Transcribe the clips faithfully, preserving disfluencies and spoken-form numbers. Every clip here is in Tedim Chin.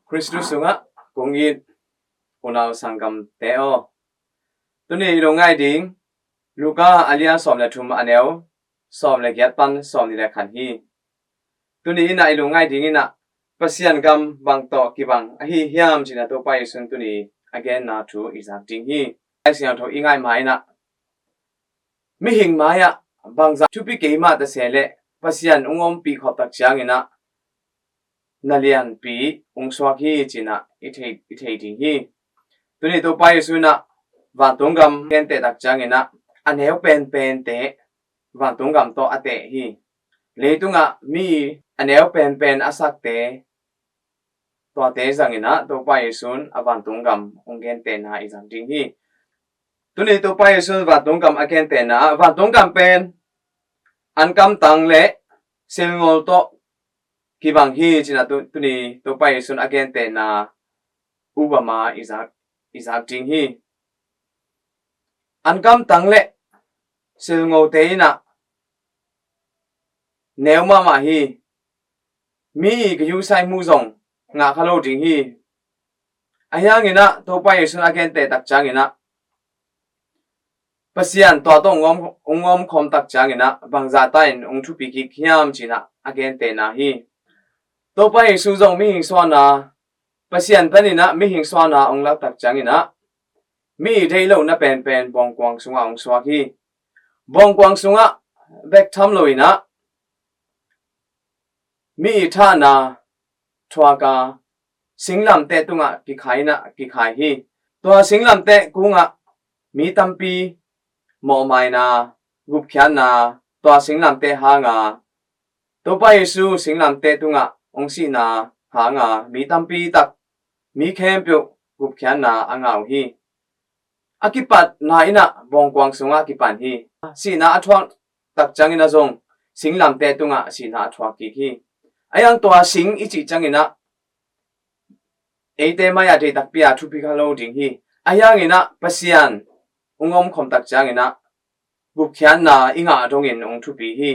Khristu sungah kong it unau sanggamte aw, tuni i lungngai ding Luka a lian sawm le thum, a neu sawm le giat pan sawm nih le khat hi. Tuni in ah i lungngai ding in ah Pasian gam bang tawh kibang ahi hiam cih in ah Topa Jesuh in tuni a genna thu i zak ding hi. Lai Siangtho i ngaih ma in ah mihing mai-ah bangzah thupi kei mah ta se leh Pasian hong ompih khop tak ciangin ah na lianpi hong suak hi cih in ah i thei, i thei ding hi. Tuni Topa Jesuh in ah vantung gam genteh tak ciangin ah a neu penpente vantung gam tawh a teh hi. Leitungah mi a neu penpen a sakte, tuate zangin ah Topa Jesuh in a vantung gam hong gentehna i zak ding hi. Tuni Topa Jesuh in vantung gam a gentehna ah vantung gam pen ankamtang le silngol tawh kibang hi cih in ah tu-, tuni Topa Jesuh in a gentehna upama i zak, i zak ding hi. Ankamtang le silngote in ah neu mahmah hi. Mi i ka yusai mu zong ngah kha lo ding hi. Ahi hangin ah Topa Jesuh in a genteh tak ciangin ah Pasian tua tawh hong om, hong om khawm tak ciangin ah bangzah ta in hong thupi kik hiam cih in ah a gentehna hi. Topa Jesuh zong mihing suahna, Pasian panin ah mihing suahna hong lak tak ciangin ah mi i deih lohna penpen bawngkuang sungah hong suak hi. Bawngkuang sungah bek tham lo in ah mi i thahna thuak a singlamteh tungah kikhai in ah kikhai hi. Tua singlamteh kungah mi tampi mawhmaina, gupkhiatna, tua singlamteh hanga Topa Jesuh singlamteh tungah hong sihna hanga mi tampi tak, mi khempeuh gupkhiatna a ngah uh hi. A kipatna in ah bawngkuang sungah kipan hi. Sihna a thuak tak ciangin ah zong singlamteh tungah sihna a thuak kik hi. Ahi hang tua sing i cih ciangin ah eite mai-ah deih takpi a thupi kha lo ding hi. Ahi hangin ah Pasian hong om khawm tak ciangin ah gupkhiatna i ngah dongin hong thupi hi.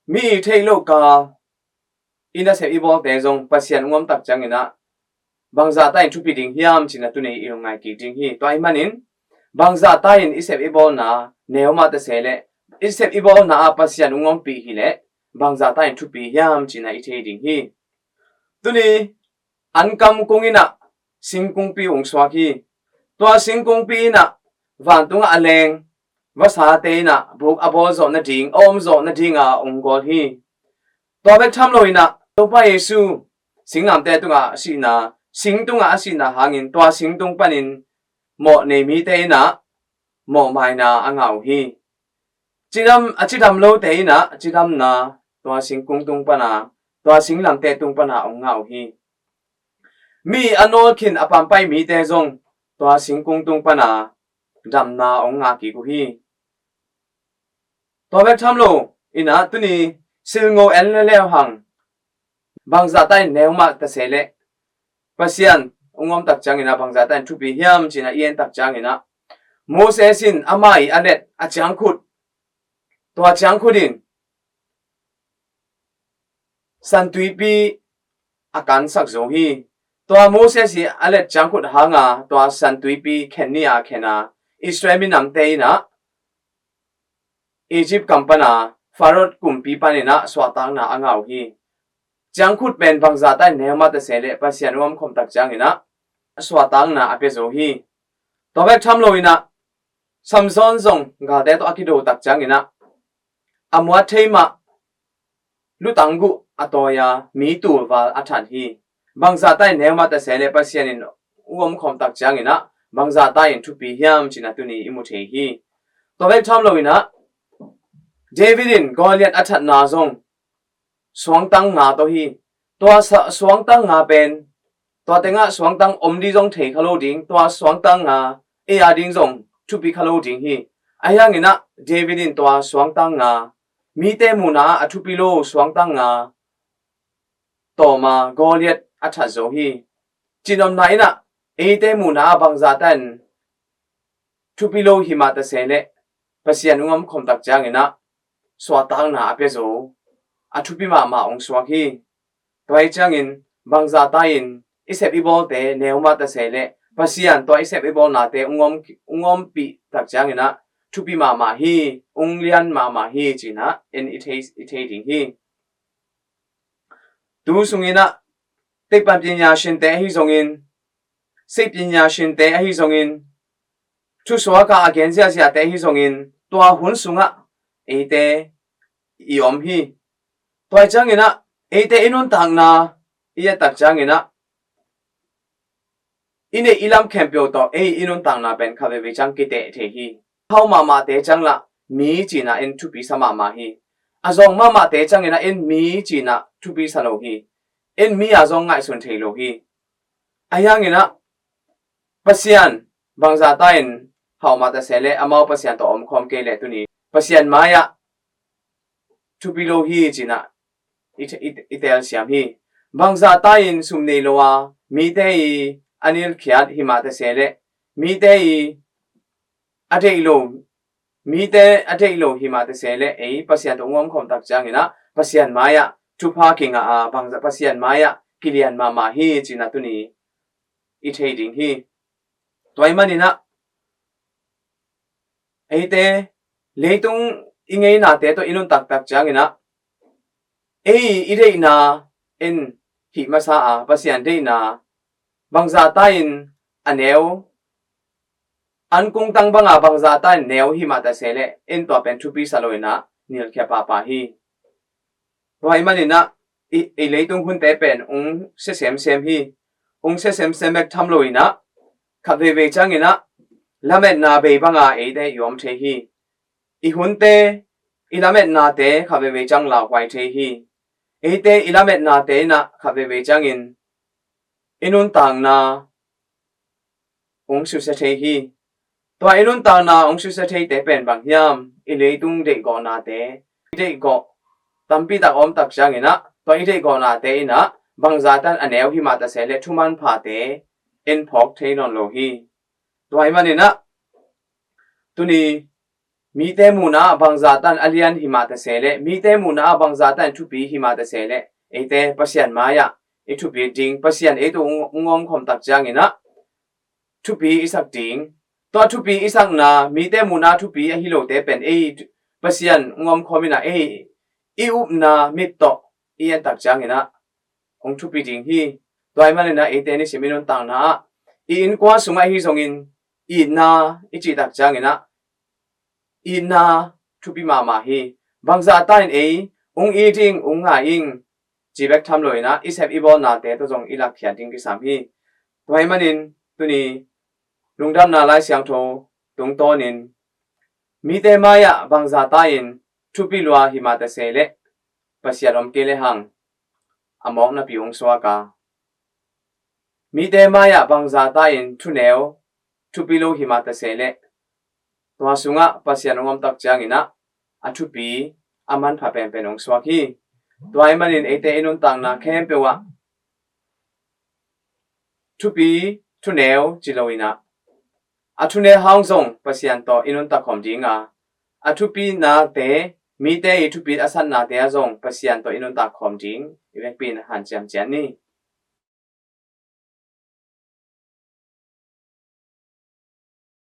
Mi i theih loh kal i nasep i bawlte zong Pasian hong om tak ciangin ah bangzah ta in thupi ding hiam cih in ah tuni i lungngai kik ding hi. Tua ahih manin bangzah ta in i sep i bawlna neu mah ta se leh i sep i bawlna ah Pasian hong ompih hi leh bangzah ta in thupi hiam cih in ah i thei ding hi. Tuni ankam kung in ah singkungpi hong suak hi. Tua singkungpi in ah vantungah a leng vasate in ah buk a bawl zawh nading, a om zawh nading a hong gawl hi. Tua bek tham lo in ah Topa Jesuh singlamteh tungah a sihna, sing tungah a sihna hangin tua sing tung panin mawh nei mite in ah mawhmaina a ngah uh hi. Cidam, a cidam lote in ah cidamna tua singkung tung pana, tua singlamteh tung pana hong ngah uh hi. Mi a nawlkhin a pampai mite zong tua singkung tung pana damna hong ngah kik uh hi. Tua bek tham lo in ah tuni silngo en le leu hang bangzah ta in neu mah ta se leh Pasian hong om tak ciangin ah bangzah ta in thupi hiam cih in ah i en tak ciangin ah Moses in amah i a let a ciangkhut, tua ciangkhut in San Tuipi a kansak zo hi. Tua Moses i a let ciangkhut hanga tua San Tuipi khen ni a khen a Israel minamte in ah Egypt kam pana Pharaoh kumpi panin ah suahtakna a ngah uh hi. Ciangkhut pen bangzah ta in neu mah ta se leh Pasian hong om khawm tak ciangin ah suahtakna a pia zo hi. Tua bek tham lo in ah Samson zong galte tawh a kido tak ciangin ah a muat thei mah lutang guh a tawi a mi tulval a that hi. Bangzah ta in neu mah ta se leh Pasian in hong om khawm tak ciangin ah bangzah ta in thupi hiam cih in ah tuni i mu thei hi. Tua bek tham lo in ah David in Goliath a thatna zong suangtang nga tawh hi. Tua sa-, suangtang nga pen tua tengah suangtang om ding zong thei kha lo ding, tua suangtang nga ei a ding zong thupi kha lo ding hi. Ahi hangin ah David in tua suangtang nga mite muhna ah a thupi lo suangtang nga tawma Goliath a that zo hi. Cihnopna in ah eite muhna ah bangzah ta in thupi lo hi mah ta se leh Pasian hong om khawm tak ciangin ah suahtakna a pia zo, a thupi mahmah hong suak hi. Tua hi ciangin bangzah ta in i sep i bawlte neu mah ta se leh Pasian tua i sep i bawlnate ung om, ung ompih tak ciangin ah thupi mahmah hi, ung lian mahmah hi ci-in ah in i thei, i thei ding hi. Tu sungin ah tekpan pinya sinte ahi zongin, sik pinya sinte ahi zongin, thusuak a a gen ziahziahte ahi zongin, tua hun sungah eite i om hi. Tua ciangin ah eite i nuntakna i et tak ciangin ah i neih i lam khempeuh tawh ei i nuntakna pen khat veivei ciang kiteh thei hi. Hau mahmahte ciang lah mi ci-in ah in thupi sa mahmah hi. A zawng mahmahte ciangin ah in mi ci-in ah thupi sa lo hi. In mi a zong ngaihsun thei lo hi. Ahi hangin ah Pasian bangzah ta in hau mah ta se leh amau Pasian tawh omkhawm kei leh tuni Pasian mai-ah thupi lo hi ci-in ah i, i, i telsiam hi. Bangzah ta in sum nei lo a mite i a nilkhiat hi mah ta se leh, mite i a deih lo, mite a deih lo hi mah ta se leh, ei Pasian tawh ung omkhawm tak ciangin ah Pasian mai-ah thupha kingah a, bangzah Pasian mai-ah kilian mahmah hi ci-in ah tuni i thei ding hi. Tua ahih manin ah eite leitung i ngeinate tawh i nuntak tak ciangin ah ei i deihna in hih masa a, Pasian deihna bangzah ta in a neu, an kungtang banga bangzah ta in neu hi mah ta se leh in tua pen thupi sa lo-in ah nilkhia pahpah hi. Tua ahih manin ah i, i leitung hunte pen ung sia semsem hi. Ung sia semsem bek tham lo-in ah khat veivei ciangin ah lametna bei banga eite i om thei hi. I hunte, i lametnate khat veivei ciang lauhuai thei hi. Eite i lametnate in ah khat veivei ciangin i nuntakna ung susia thei hi. Tua i nuntakna ung susia theite pen bang hiam? I leitung deihgawhnate, i deihgawh tampi tak a om tak ciangin ah tua i deihgawhnate in ah bangzah ta in a neu hi mah ta se leh thumanphate in phawk thei nawn lo hi. Tua ahih manin ah tuni mite muhna ah bangzah ta in a lian hi mah ta se leh, mite muhna ah bangzah ta in thupi hi mah ta se leh, eite Pasian mai-ah i thupi ding, Pasian ei tawh ung, ung omkhawm tak ciangin ah thupi i sak ding. Tua thupi i sakna, mite muhna thupi ahi lote pen ei Pasian ung omkhawm in ah ei i upna mit tawh i en tak ciangin ah ung thupi ding hi. Tua ahih manin ah eite nisim i nuntakna ah i innkuan sungah ahi zongin itna i cih tak ciangin ah itna thupi mahmah hi. Bangzah ta in ei ung it ing, ung ngai ing ci bek tham lo-in ah i sep i bawlnate tawh zong i lakkhiat ding kisam hi. Tua ahih manin tuni Lungdamna Lai Siangtho tungtawnin mite mai-ah bangzah ta in thupi lua hi mah ta se leh Pasian om kei lehang a mawknapi ung suak a, mite mai-ah bangzah ta in thuneu thupi lo hi mah ta se leh tua sungah Pasian ung om tak ciangin ah a thupi a manpha penpen ung suak hi. Tua ahih manin eite i nuntakna khempeuh ah thupi thuneu ci lo-in ah a thuneu hang zong Pasian tawh i nuntak khawm ding a, a thupinate, mite i thupit a satnate ah zong Pasian tawh i nuntak khawm ding i vekpi in hanciam ciat ni.